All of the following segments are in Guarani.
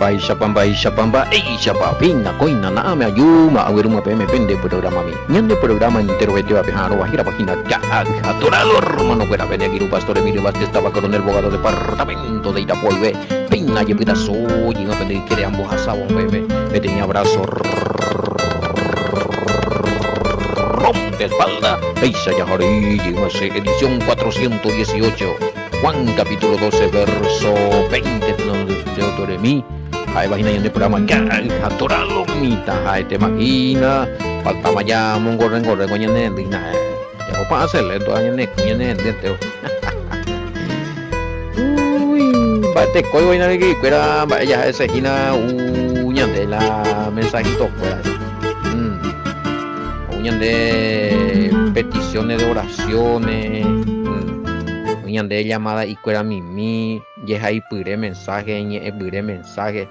Mba'éichapa, mba'éichapa, mba'éichapa, péina kóina na'ãme ajúma aguerúma peẽme pende programami. Ñande programa enterovetévape ha'arõva hérava hína Ka'aguy ha Torado hermano-kuéra pende angirũ Pastor Emilio Vázquez táva Coronel Bogado departamento de Itapúa guive. Péina jepytaso jeyma pende ykére ambohasávo peẽme peteĩ abrazo rompe espalda. Péicha jaharei jeyma che edición 418. Juan capítulo 12 verso 20 tenonde ha'éva hína ñande programa Ka'aguy ha Torado mitã ha'etéma hína faltama ja mongorrengorréngo ñane rendy hína Japopa acelento ha ñane kũ ñane rendy entero. Uy, mba'etekói voi naviguikuéra mba'e jaha'ese hína u ñande la mensajito kuéra. Mm. Ou ñande peticiones de oraciones, mm. Ñande llamada ikuéra mimi, jehaipyre mensaje, ñe'ẽpyre mensaje.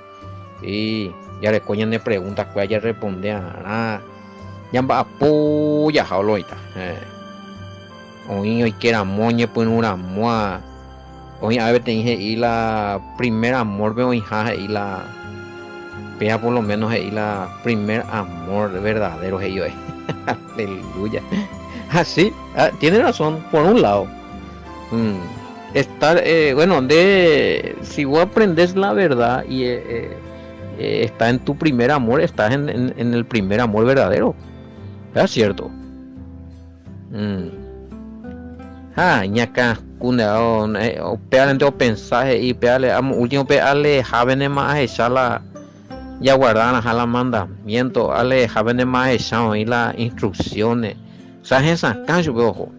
Sí, jareko ñane pregunta kuéra jarresponde arã. Ñamba'apo jaha oloĩta. Oĩ oike ramo oñepyrũ ramóa, oĩ ave peteĩ he'i la primer amor-pe oĩha he'i la, péva por lo menos he'i la primer amor verdadero he'i oe. Aleluya. Ha si, tiene razón, por un lado. Estar, bueno, nde si vos aprendes la verdad y Está en tu primer amor, estás en, en, en el primer amor verdadero. Es cierto. Mm. Ha, ñakã kundeao, upévarente opensa he'i upévare amo último pe alehávenema ahecha la jaguardarãha la mandamiento, alehávenema ahecha oĩ la instrucciones. O sea, hesakã chupe oho.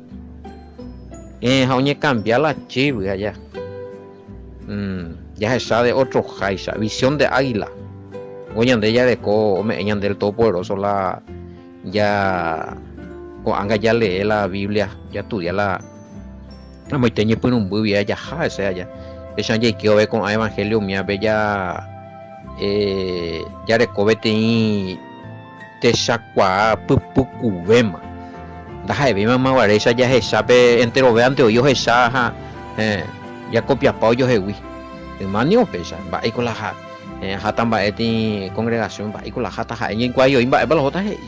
Eh, ha oñecambia la chip allá. Jahecha de otro háicha, visión de águila. Ko ñande jareko ome'ẽ ñande el Todopoderoso la ja ko'ág̃a jalee la Biblia, jastudia la amoite ñepyrũmby guive jaha hese aja. Péicha jaike vove ko'ã evangelio umívape ja jareko peteĩ techakuaa pypukuvéma. Ndaha'evéima ymaguaréicha jahecha pe enterovéante oĩ ohecha ha jakopiapa ojohegui. Yma ni upéicha, mba'éiko la aháta mba'éti congregación, mba'éiko la aháta ha'e ñaikuaa oĩ mba'épa la ohóta he'i.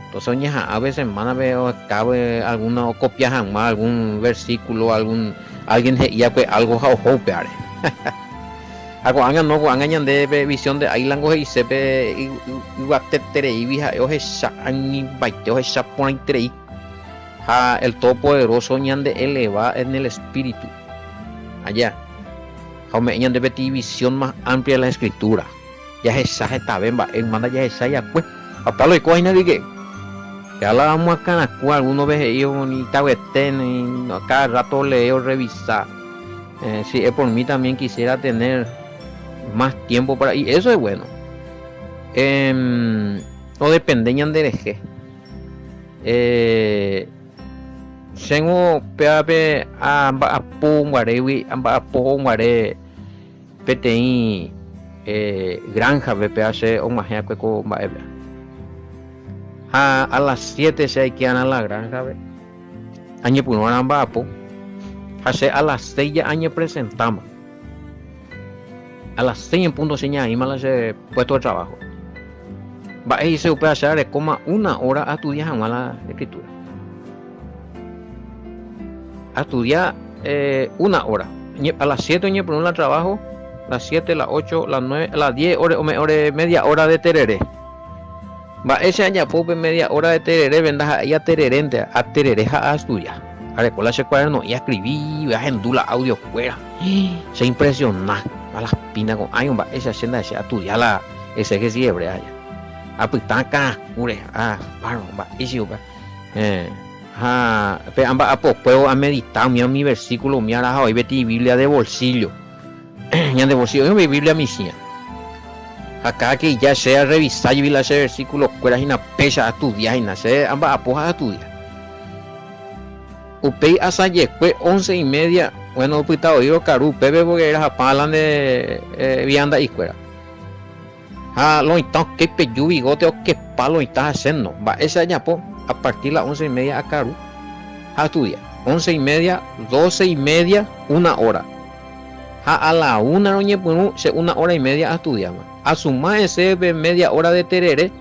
Entonces oñeha'ã pe semana-pe ohekávo alguna okopia hag̃ua algún versículo, algún alguien he'i va'ekue algo ha oho upévare. Ha ko'ág̃a no, ko'ág̃a ñande pe visión de águilango he'ise pe yvatetereígui ha'e ohecha añimbaite, ohecha porãiterei. Ha el Todopoderoso ñande eleva en el espíritu. Aja. Ha ome'ẽ ñande peteĩ visión más amplia de la escritura. Jahecha hetave mba'e yma ndajahechái akue. Ha upéva lo oikóva hína rike. Ya la omoakãraku alguno-pe he'i ni taguete, ni cada rato olee, orrevisa. Si es por mí también quisiera tener más tiempo para... Y eso es bueno. Odepende ñanderehe. Chéngo pévape amba'apo guarégui, amba'apo guare peteĩ granja-pe péva che og̃uahẽ va'ekue ko mba'épe. Ha a las siete che aike arã la granja-pe. Añepyrũrã amba'apo ha che a las seis ja añepresentáma. A las seis en punto che ñaĩma la che puesto de trabajo. Mba'e he'ise upéva che arekóma una hora astudia hag̃ua la escritura. Astudia eh, una hora. A las siete oñepyrũ la trabajo, las siete, las ocho, las nueve, las diez, ore, ore media hora de tereré. Mba'e che ajapo upe media hora de tererépe ndaha'éi atererénte, aterere ha aestudia. Areko la che cuaderno'i aescribi, ahendu la audio kuéra. Che impresiona a las pina ko'ág̃a mba'éicha che ndahecha astudia la exégesis hebrea aja. Apytã akãrakúre, ah, bárbaro, mba'éicha upéva. Eh, ha pe amba'apokuévo amedita umi umi versículo umi ára ha oĩ peteĩ Biblia de bolsillo. Ñande bolsillo oĩ umi Biblia michĩa. Ha káda ke ija che arrevisa jepi la che versículo kuéra hína péicha astudia hína, che amba'apo ha astudia. Upéi asajekue once y media, bueno opyta voi rokaru upépe porque erahapã la nde vianda'i kuéra. Ha lo oĩta oke peju bigote okepa lo oĩta ha che no. Mba'e che ajapo? A partir la once y media akaru ha astudia. Once y media, doce y media, una hora. Ha a la una roñepyrũ che una hora y media astudiáma. Asuma hese pe media hora de terere,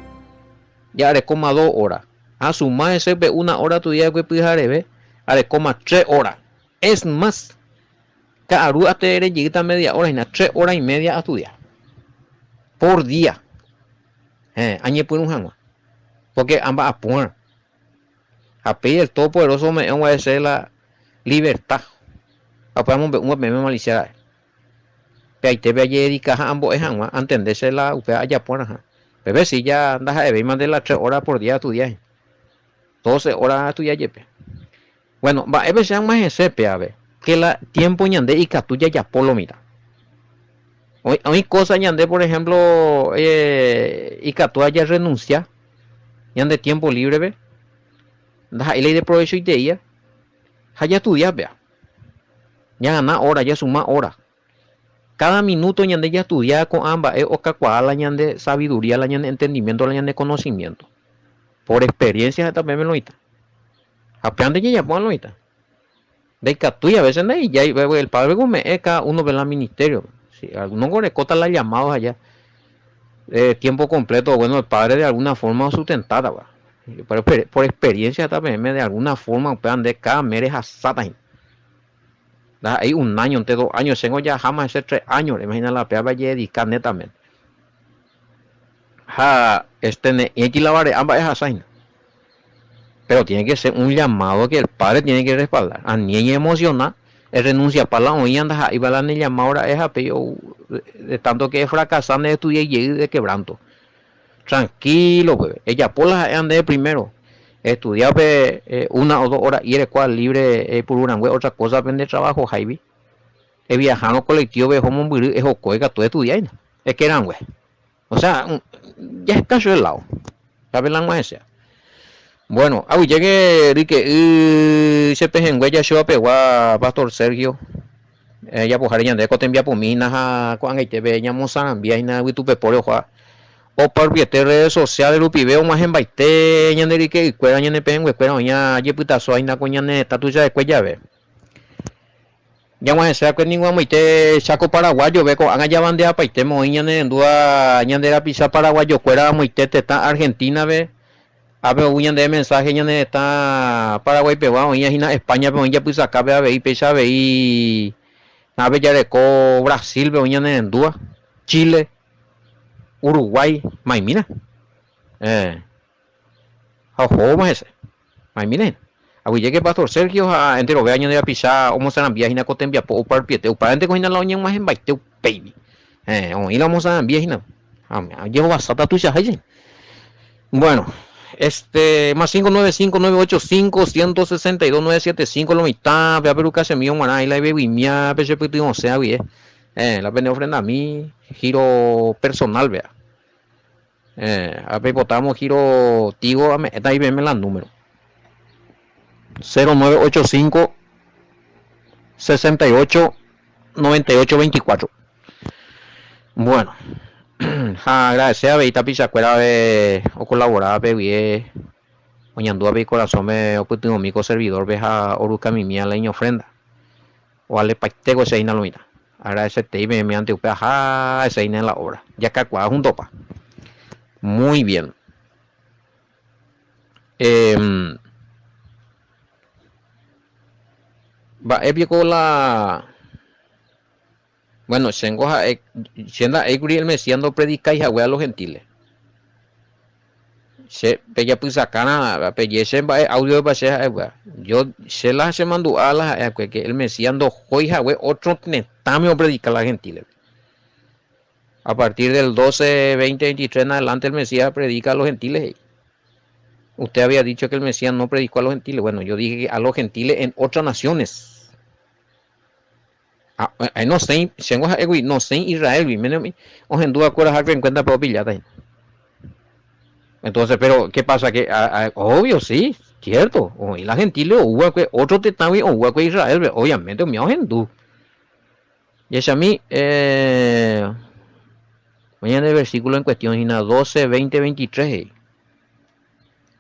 ja arekóma dos hora. Asuma hese pe una hora astudiava'ekue pyhareve, arekóma tres hora. Es más, ka'aru aterere jeýta media hora hína, tres hora y media astudia. Por día. Héẽ, añepyrũ hag̃ua. Porque amba'apóarã. Ha péi el Todopoderoso ome'ẽ oguahẽ chéve la libertad. Ha upéva amombe'úma peẽme malicia ra'e. Pe aitépe ajededika ha ambo'e hag̃ua, antende che la upéva ajapórãha. Pépe si ja ndaha'evéima nde la tres horas por día astudia hína. Doce horas astudia jepe. Bueno, mba'épe che ag̃uahẽse pévape, que la tiempo ñande ikatu jajapo lo mitã. Oĩ cosa ñande por ejemplo ikatúva jarrenuncia ñande tiempo libre-pe, ndaha'éi la ideprovechoiteíva ha jastudia péva. Ñagana hora, jasuma hora. Cada minuto ñande jastudia ko'ã mba'e okakuaa la ñande sabiduría, la ñane entendimiento, la ñane conocimiento. Por experiencia heta peẽme lo oĩta. Ha pévante jajapóva lo oĩta. Ndaikatúi a veces ndaijái, el Padre ome'ẽ cada uno-pe la ministerio. Si alguno orekóta la llamado allá de tiempo completo, bueno, el Padre de alguna forma osustentáta. Pero por experiencia heta peẽme de alguna forma upéva nde cada mes rehasáta hína. Ndaha'éi un áñonte, dos áño, chéngo jaháma hese tres áñore, imagina la pévape ajededika netamente. Ha este ne'ĩeti la vare'a mba'e ahasa hína. Pero tiene que ser un llamado que el padre tiene que respaldar. Ani eñeemociona, errenunciapa la oĩva ndaha'éiva la ne llamado ra'e ha péi ou de tanto que efracasa nde estudiai jey de quebranto. Tranquilo peve, ejapo la ha'éva ndéve primero. Estudia pe una o dos hora'i erekua libre eipuru rangue otra cosa pe nde trabajo háigui. Eviajárõ colectivo-pe eho mombyry ehokói katu estudiáina, eke rangue. O sea, jaheka chupe lado. Chápe la g̃uahẽséva. Bueno, aguyjéke ryke'y che pehẽngue Jaxua pegua Pastor Sergio. Japoháre ñande ko tembiapomi hína ha ko'ag̃aitépe ñamosarambia hína yvytupepóre ohóva. Oparupiete redes sociales rupive og̃uahẽmbaite ñande ryke'ykuéra, ñane pehẽnguekuéra oĩva jepytasóva hína ko ñane retã tuicha'ekue jave. Ñag̃uahẽse va'ekue ningo amoite Chaco Paraguayo-pe, ko'ág̃a javandeapaitéma oĩ ñanerendúva ñande rapicha paraguayokuéra amoite tetã Argentina-pe, ápe ou ñandéve mensaje ñane retã Paraguaipegua oĩva hína España-pe oĩ japysakápe avei, péicha avei ápe jareko Brasil-pe oĩ ñanerendúva, Chile, Uruguay, maimína. Héẽ. Ha ohóma hese. Maimína hína. Aguyjéke Pastor Sergio ha enterovéva ñande rapicha omosarambia hína ko tembiapo oparupiete. Upáventeko hína la oñeg̃uahẽmbaite upéigui. Héẽ, oĩ la omosarambia hína. Ha ojehovasáta tuichaháicha hína. Bueno, este, más 595 985 162 975 lo mitã, péva peruka chemío g̃uarã ahí la ivevyimia pe chepytyvõsẽ guie. Héẽ, la pene ofrendami giro personal péva. Héẽ, ha peipotáramo giro Tigo ame'ẽta ipeẽme la número. 0985 68 98 24. Bueno, ha agradece avei tapichakuérape okolavorávape guie oñandúvape ikorasõme opytyvõmi ko servidor-pe ha orukamimi la iñofrenda. Ovalepaitéko che hína lo mitã. Agradecetei peẽme ante upe aha ese hína la obra. Jakakuaa juntopa. Muy bien. Eh, mba'e piko la Bueno, chéngo ha'e, che nda'éikuri el Mesías ndopredikái hague a los gentiles. Che pejapysakárã peje che mba'e audio-pepa che ha'e upéva. Yo, che la chemandu'a la ha'e va'ekue que el Mesías ndohói hague otro tetãme opredika la gentiles-pe. A partir del 12, 20, 23 en adelante el Mesías predica a los gentiles he'i. Usted había dicho que el Mesías no predicó a los gentiles. Bueno, yo dije que a los gentiles en otras naciones. Ha nosẽi, chéngo ha'égui, nosẽi Israélgui, méne ohendúva kuerahápe en cuenta pe opilláta hína. Entonces, pero, ¿qué pasa? Que, obvio, sí, cierto, oĩ la gentile ou va'ekue otro tetãgui ou va'ekue Israélpe, obviamente umi ohendu. Jahechami, eh, oĩ ñande versículo en cuestión hína 12, 20, 23 he'i.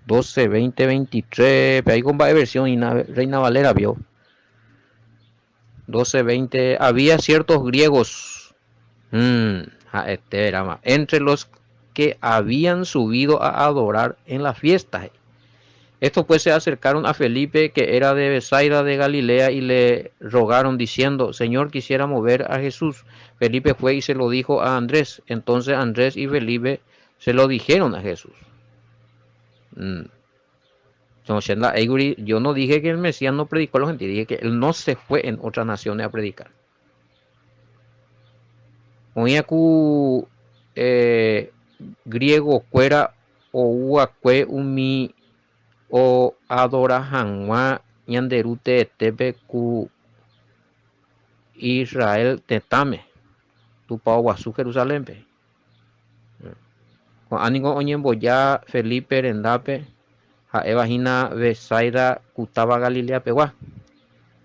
12, 20, 23, pe aiko mba'e versión hína, Reina Valera vio. 12, 20, había ciertos griegos, mm, ha'ete rama, entre los que habían subido a adorar en la fiesta. Estos pues se acercaron a Felipe, que era de Besaida de Galilea, y le rogaron diciendo, Señor, quisiéramos ver a Jesús. Felipe fue y se lo dijo a Andrés. Entonces Andrés y Felipe se lo dijeron a Jesús. Mm. Yo no dije que el Mesías no predicó a los gentiles, dije que él no se fue en otras naciones a predicar. Oĩ ku eh, griego kuéra ouakue umi oadora hag̃ua ñande Ru teetépe ku Israel tetãme, Tupao guasu Jerusalénpe. Ko'ã niko oñemboja Felipe rendápe, ha'éva hína Betsaida ku táva Galilea pegua,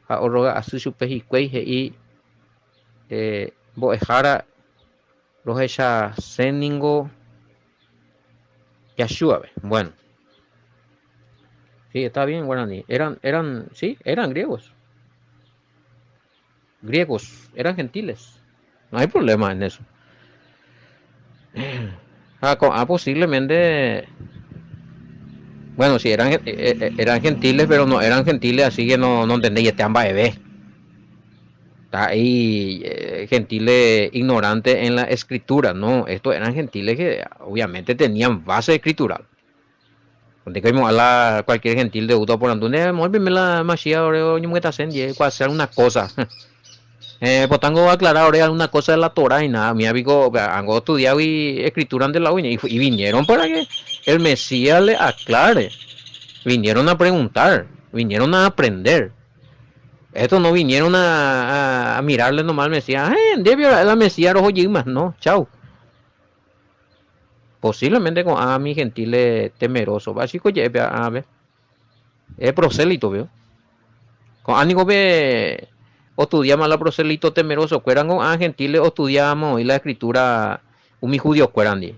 ha orroga asy chupe hikuái he'i, Mbo'ehára, rohechase ningo Yahshua-pe. Bueno. Sí, está bien, guarani. Eran, eran, sí, eran griegos. Griegos, eran gentiles. No hay problema en eso. Ah, ah posiblemente. Bueno, sí, eran, eh, eh, eran gentiles, pero no eran gentiles, así que no, no entendéis, este bebé. Está ahí eh, gentiles ignorantes en la escritura, no, estos eran gentiles que obviamente tenían base escritural. A la cualquier gentil de Uto por Andune, la Mashiach, hacer una cosa. Pues tengo que aclarar ahora alguna cosa de la Torah y nada. Mi amigo, han estudiado y escritura de la uña y, y vinieron para que el Mesías le aclare. Vinieron a preguntar, vinieron a aprender. Estos no vinieron a, a, mirarle nomás al Mesías. Eh, debe la Mesías rojo más, no, chao. Posiblemente con a mi gentile temeroso. Va chico, a ver. Es prosélito, veo. Con ánimo ve estudiamos la prosélito temeroso. Cueran con a gentiles estudiamos y la escritura umi judío cueran di.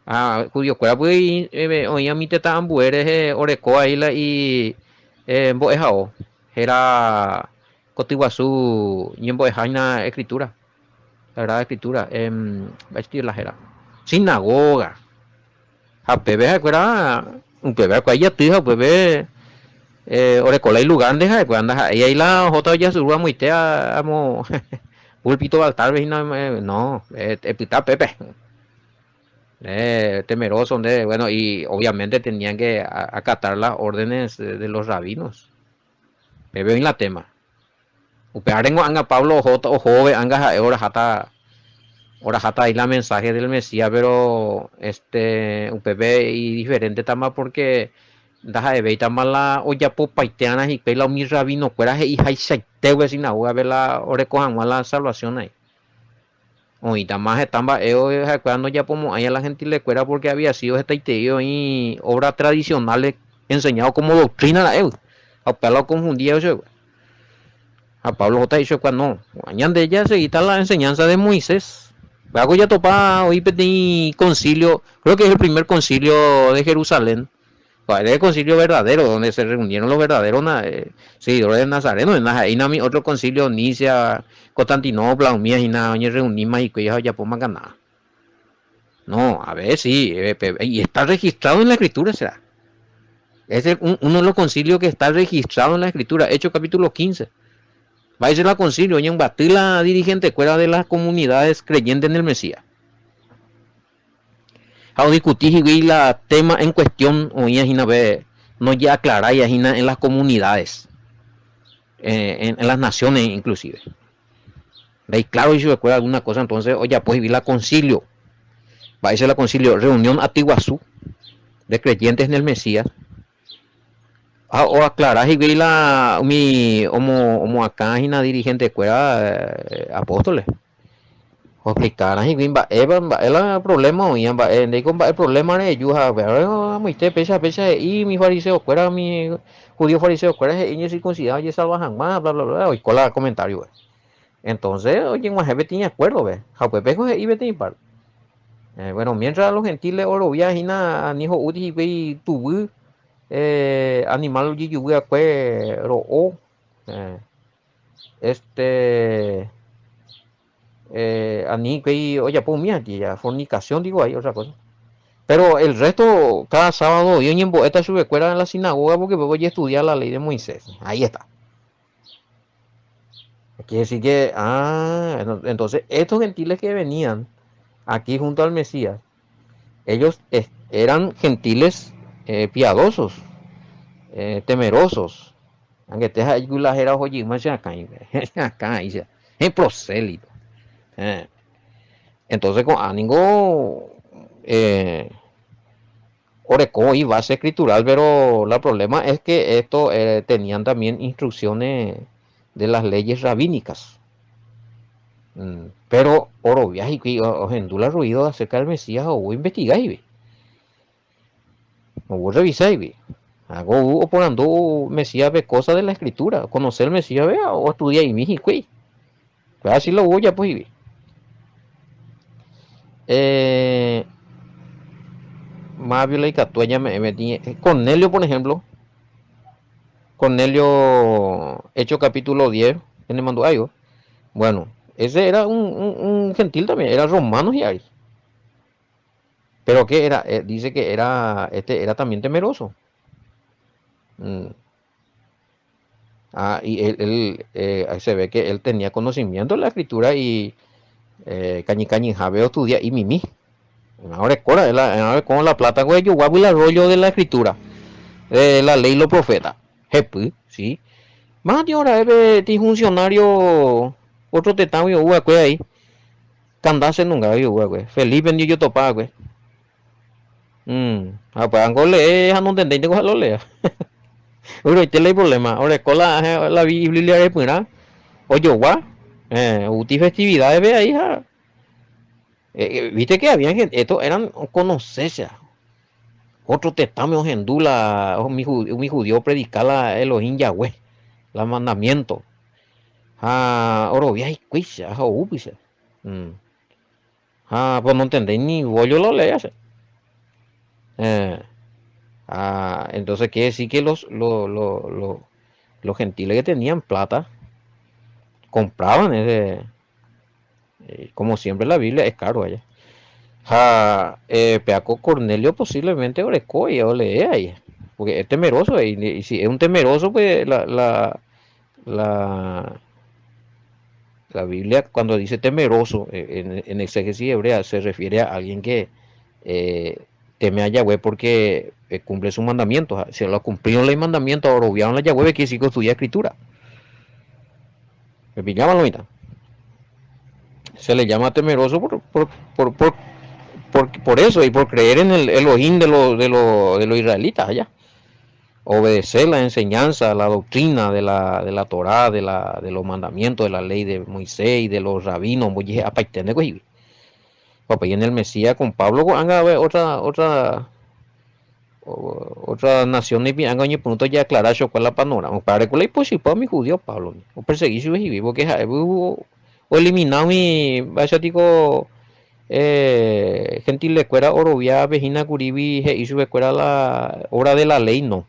Ah, judío cuera pues oía mi teta ambueres oreko ahí la y mbo'ehao. Era kotyguasu ñembo'eháina escritura. Sagrada Escritura. Eh, la era. Sinagoga. Ha upépe ha'ekuéra upépe ha'ekuéra ijaty ha upépe eh, oreko la ilugar nde ha'ekuéra ndaha'éi ahí la ohóta ojasuru amoite amo púlpito altar-pe hína no, epyta pépe. Eh, temeroso nde, bueno, y obviamente tenían que acatar las órdenes de los rabinos. Pépe oĩ la tema. Upévarengo ág̃a Pablo ohóta ohóve ág̃a ha'e oraháta oraháta ahí la mensaje del Mesías, pero este upépe idiferéntetama porque ndaha'evéitama la ojapopaite'arã hikuái la umi rabino-kuéra he'ihaichaite upe sinagoga-pe la oreko hag̃ua la salvación ahí. Oĩtama heta mba'e ha'ekuéra ndojapomo'ãi a la gentilekuéra porque había sido hetaitei oĩ obra tradicionales enseñado como doctrina ra'égui ha upéva la oconfundía chupekuéra. Ha Pablo ohóta he'i chupekuéra no, ñande jaseguíta la enseñanza de Moisés. Upévako jatopa oĩ peteĩ concilio, creo que es el primer concilio de Jerusalén, Era el concilio verdadero, donde se reunieron los verdaderos seguidores de Nazareno, ndaha'éi umi otro concilio Nicea, Constantinopla, umíva hína oñerreuníma hikuái ha ojapóma kanáva. No, a ver, sí, y está registrado en la escritura, será. Es uno de los concilios que está registrado en la escritura, Hechos capítulo 15. Va a ser la concilio, oñembyaty la dirigente fuera de las comunidades creyentes en el Mesías. Ha odiscuti hikuái la tema en cuestión oĩva hína pe no jeaclaráiva hína en las comunidades, en, en las naciones inclusive. Ndaiclaro ichupekuéra alguna cosa, entonces ojapo hikuái la concilio. Va a ser la concilio, reunión aty guasu de creyentes en el Mesías. Ha oaclara hikuái la umi omo omoakã hína dirigente kuéra apóstoles. Oexplicarã hikuái mba'épa mba'e la problema oĩva mba'e ndéiko mba'e problema reju ha amoite péicha péicha he'i umi fariseo kuéra umi judío fariseo kuéra he'i ñecircuncidado ojesalva hag̃ua bla bla bla oiko la comentario. Entonces oñeg̃uahẽ peteĩ acuerdo-pe ha upépe he'i peteĩ parte. Bueno, mientras los gentiles orovia hína ani ho'úti hikuái tuguy animal ojejuvy akue ro'o. Este eh, ani hikuái ojapo umi atĩ, fornicación digo ahí otra cosa. Pero el resto, cada sábado voi oñembo'éta chupekuéra en la sinagoga porque upépe ojestudia la ley de Moisés. Ahí está. Quiere decir que, ah, entonces estos gentiles que venían aquí junto al Mesías, ellos eran gentiles eh, piadosos, eh, temerosos. Angete ha'éjykuri la héra oho jeýma che akãipe. Che akã aícha. He prosélito. Eh. Entonces ko'ã ningo eh, oreko oĩ base escritural, pero la problema es que esto eh, tenían también instrucciones de las leyes rabínicas. Mm, pero orovia hikuái ohendu la ruido acerca del Mesías ou oinvestiga hikuái. Ou orrevisa hikuái. Ha ou oporandu Mesíaspe cosa de la escritura, oconoce el Mesíaspe ha oestudia'imi hikuái. Upéva si la ou ojapo hikuái. Eh, mávio la ikatu añame'ẽ peteĩ Cornelio, por ejemplo. Cornelio, Hechos capítulo 10, penemandu'áivo. Bueno, ese era un, un, un gentil también, era romano hi'ári. Pero que era, eh, dice que era, este era también temeroso. Mm. Ah, y él, él eh, se ve que él tenía conocimiento de la escritura y eh, cañi cañi jave estudia y mimi. Ahora cora, la, con la plata güey, yo guapo el rollo de la escritura, de la ley y los profetas. Hepy, sí. Más de ahora es funcionario otro tetã ou va'ekue ahí. Candace nunga ou va'ekue. Felipe ndi ojotopa va'ekue. Mm. Ha upévango olee ha nontendéinte ko ha'e olea. Vyroite la iproblema. Oreko la, la Biblia repyrã ojogua eh, outi festividades-pe ahí ha eh, viste que había gente, estos eran oconoce otro tetãme ohendu la umi, umi judío opredica la Elohim Yahweh, la mandamiento. Ha orovia hikuái ha oúpycha. Mm. Ha pues nontendéi ni bollo la oleea che. Eh. Ah, entonces quiere decir que los, los, los, los, los gentiles que tenían plata compraban ese, eh, como siempre la Biblia es caro allá. Ha eh, peako Cornelio posiblemente oreko y olee ahí, porque es temeroso y, y si es un temeroso pues la, la, la, la Biblia cuando dice temeroso eh, en, en exégesis hebrea se refiere a alguien que eh, teme a Yahweh porque eh, cumple sus mandamientos. Si lo cumplieron los mandamientos, oroviaron la Yahweh, quiere decir que estudia escritura. ¿Me pillaban lo Se le llama temeroso por, por, por, por, por, por eso y por creer en el Elohim de, los de, lo, de los israelitas allá. Obedecer la enseñanza, la doctrina de la, de la Torá, de, la, de los mandamientos, de la ley de Moisés y de los rabinos. Papá, y en el Mesías con Pablo, anga otra, otra, otra nación ni anga oñepyrũta ojeaclara chokua la panorama. Upévare ko la ipochypa umi judío Pablo opersegui chupe hikuái porque ha'e oelimina umi mba'éicha tiko eh, gentilekuéra oroviápe hína kurígui he'i chupekuéra la obra de la ley no.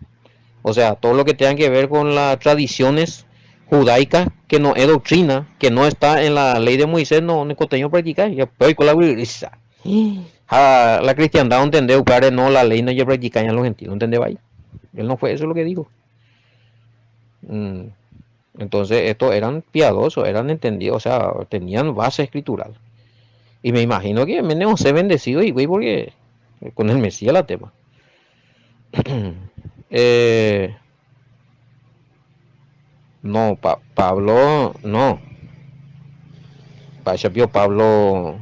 O sea, todo lo que tenga que ver con las tradiciones judaicas que no es doctrina, que no está en la ley de Moisés, no oñekotevẽ opractica. Upéva oiko la guyrysa. Ha la cristiandad ontende upévare no la ley no ojepractica los gentiles, ontende vai. Él no fue eso lo que dijo. Mm. Entonces estos eran piadosos, eran entendidos, o sea, tenían base escritural. Y me imagino que menos se bendecido y güey porque con el Mesías la tema. eh, no, pa Pablo, no. Mba'éicha Pablo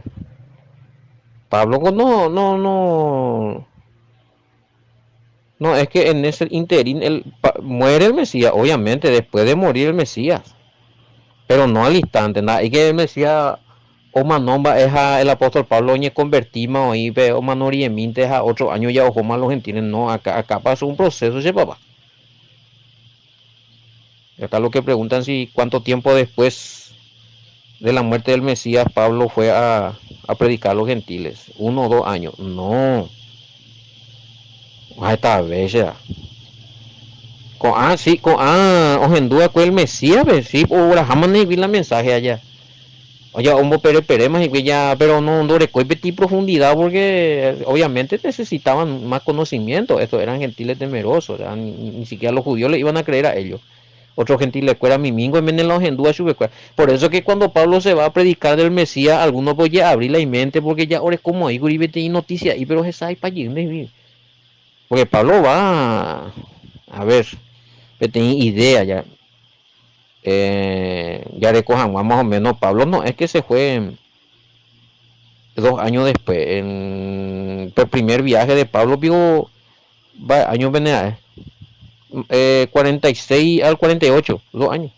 Pablo no, no, no. No, es que en ese interín él, pa, muere el Mesías, obviamente, después de morir el Mesías. Pero no al instante, nada. Y que el Mesías omanóma mba'e el apóstol Pablo oñeconvertíma oĩ pe omano riemínte ha otro año ya ohóma los gentiles. No, acá, acá pasó un proceso, che papá. Acá lo que preguntan si cuánto tiempo después de la muerte del Mesías Pablo fue a, a predicar a los gentiles. Uno o dos años. No. Esta vez ya. Ko'ã, sí, ko'ã ohendu va'ekue el Mesías-pe, sí, oguerahámane hikuái la mensaje aja. Oja ombopereperéma hikuái ja, pero no ndorekói peteĩ profundidad porque obviamente necesitaban más conocimiento, estos eran gentiles temerosos, o sea, ni, ni siquiera los judíos le iban a creer a ellos. Otros gentiles-kuéra mimíngo oiméne la ohendúva chupekuéra. Por eso que cuando Pablo se va a predicar del Mesías, algunos oje abrir la imente porque ja orekomo'ãi kuri peteĩ noticia'i, pero hesaipa jeýnte. Porque Pablo va a ver peteĩ idea ya jareko hag̃ua más o menos Pablo no es que se fue 2 años después en pe primer viaje de Pablo piko mba'e año pene ha'e 46 al 48 2 años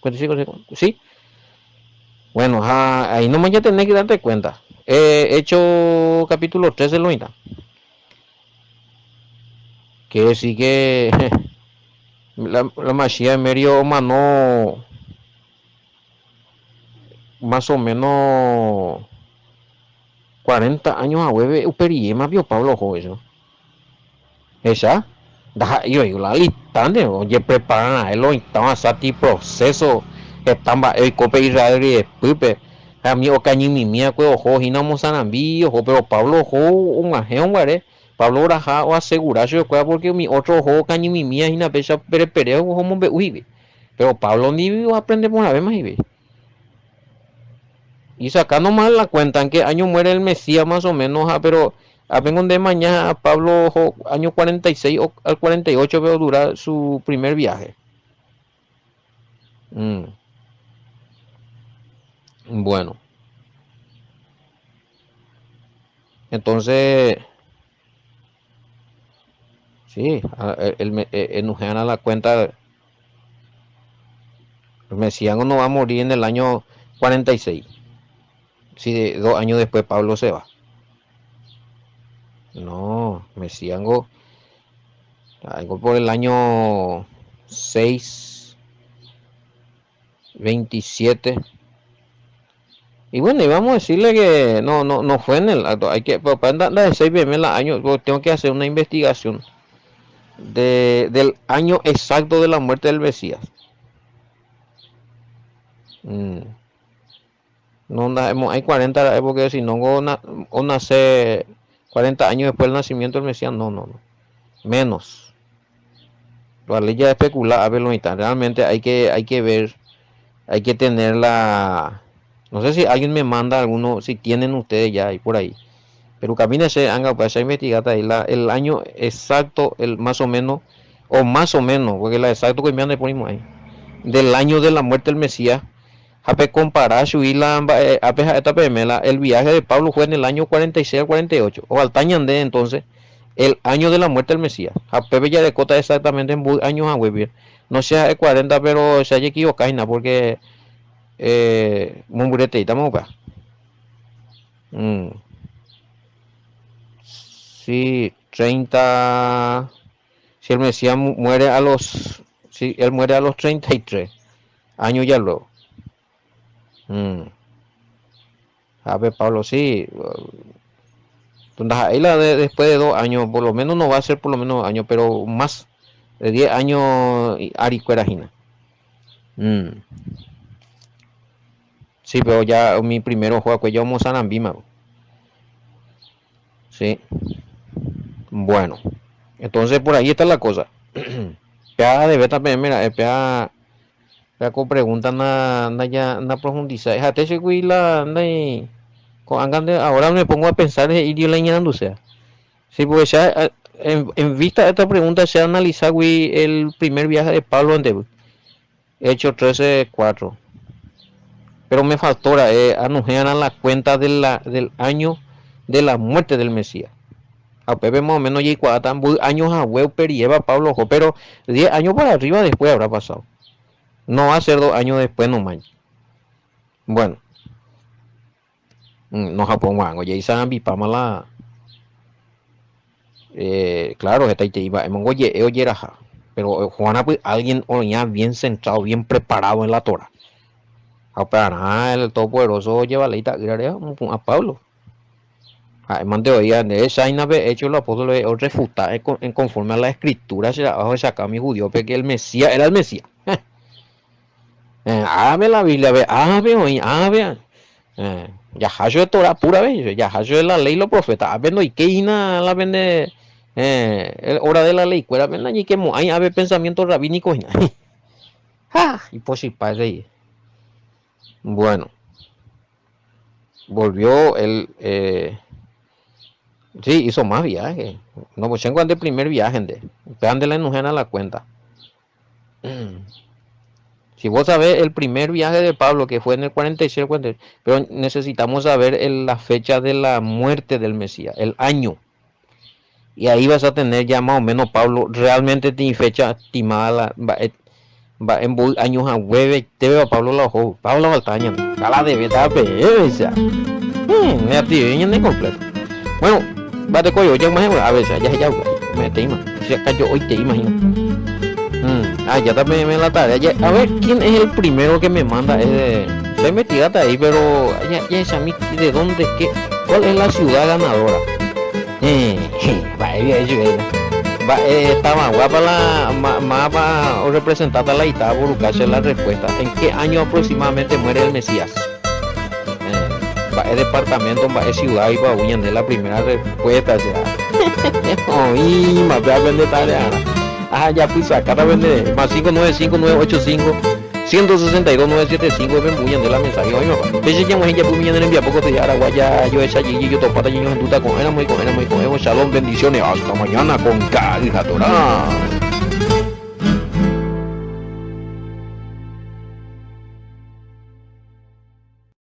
45, 45 sí bueno ha ahí nomás ya tenés que darte cuenta Hecho capítulo 13 lo mitad Que sí que la, la Mashiach Emerio omano más o menos 40 años haguépe upe riréma pio Pablo oho eso. Hecha, ndaha'éi oĩ la litánte ojeprepara raẽ lo oĩta ohasati proceso heta mba'e oiko pe Israel ryepýpe ha umi okañymimi va'ekue oho hína omosarambi oho péro Pablo oho og̃uahẽ guare Pablo oraha oasegura chupekuéra pórke umi ótro oho okañymimíva hína péicha perepere oho omombe'u hikuái. Péro Pablo ndi oaprende porãvéma hikuái. Y sacando mal la cuenta, en qué año muere el Mesías más o menos, ha, pero ápengo nde maña Pablo oho año 46 al 48 pe odura su primer viaje. Mm. Bueno. Entonces, sí, el, el, el, la cuenta, el Mesías no va a morir en el año 46. Si 2 años después Pablo se va. No, Mesías algo por el año 6, 27. Y bueno, y vamos a decirle que no, no, no fue en el acto. Hay que, papá, la de 6 PM la año, tengo que hacer una investigación del año exacto de la muerte del Mesías. No, hay 40, porque si no, o nace 40 años después del nacimiento del Mesías, no, no, no. Menos. La ley ya especula, a ver, lo mitad. Realmente hay que ver, hay que tener la... No sé si alguien me manda alguno, si tienen ustedes ya ahí por ahí. Pero camínese, anga, pues a investigar ahí la, el año exacto, el más o menos, o más o menos, porque la exacto que me anda por ahí, del año de la muerte del Mesías. Ape comparar la ape esta PM, el viaje de Pablo fue en el año 46 al 48, o al tañande entonces, el año de la muerte del Mesías. Ape ya de cota exactamente en años a web. No sea de 40, pero se haya equivocado, porque mumburete, estamos acá. Sí, 30. Si el Mesías muere a los, si él muere a los 33 años ya luego. A ver, Pablo, sí. Ahí la de, después de 2 años, por lo menos no va a ser por lo menos años, pero más de 10 años aricuerajina. Sí, pero ya mi primero juego que yo Mozarambima. Sí. Bueno. Entonces por ahí está la cosa. Pea de beta, mira, pea, pea con pregunta na, na ya, na profundiza. Déjate ese la, na, con ahora me pongo a pensar y yo la ñando, o sea. Sí, porque ya en vista de esta pregunta se analiza güey, el primer viaje de Pablo ante Hechos 13:4. Pero me faltó anunciar la cuenta de la, del año de la muerte del Mesías. A Pepe más o menos ya años a huevo perieva Pablo ojo, pero 10 años para arriba después habrá pasado. No va a ser 2 años después nomás. Bueno. No Japón, guango, ya hizo la. Claro, esta te iba, oye, oye, pero Juana, pues alguien ya bien centrado, bien preparado en la Torah. A el Todopoderoso lleva la a Pablo. Ha'émante oĩ nde China-pe Hechos de los Apóstoles orrefuta en conforme a la escritura che ra'ã ohechauka umi judío-pe que el Mesías era el Mesías. Ápe la Biblia-pe, ápe oĩ, ápe. Jaha chupe Torá pura-pe, jaha chupe la ley los profetas, ápe ndoikéi hína la pende hora de la ley-kuérape ndajeikemo'ãi ápe pensamiento rabínico hína. Ha! Ipochypa rey. Bueno. Volvió el eh, sí, hizo más viaje. No, pues chéngo ande primer viaje nde. Upéva nde la enuhéna la cuenta. Si vos sabés el primer viaje de Pablo, que fue en el 46, 46, pero necesitamos saber el, la fecha de la muerte del Mesías, el año. Y ahí vas a tener ya más o menos Pablo realmente tiene fecha estimada la mba'e mba'e mboy año haguéve itéva Pablo la oho Pablo falta ñande la debe ta peẽveicha hmm, neative ñande completo. Bueno, mba'e koyo jag̃uahẽ a veces jaheja upe me'ẽteíma si acá yo oiteíma hína. Ah, ya ta peẽme la tarea. Ya, a ver, ¿quién es el primero que me manda ese? Se investigáta ahí, pero ya, ya de dónde, qué, cuál es la ciudad ganadora. Mba'e viaje chupe hína. Mba'e tavaguápa la mávapa orepresentáta la ita poruka che la respuesta. En qué año aproximadamente muere el Mesías? Mba'e departamento, mba'e ciudad-ipa ou ñande la primera respuesta che. Oĩma péva pende tarearã. Aha japysakáta pende más 595 985 162 975 pe mbu ñande la mensaje oĩmapa. Péicha ñag̃uahẽ japymi ñane rembiapo ko tuicha aragua jajoecha jey jajotopáta ñañohendúta ko'ẽramo iko'ẽramo iko'ẽvo. Shalom, bendiciones, hasta mañana con Ka'y ha Torá.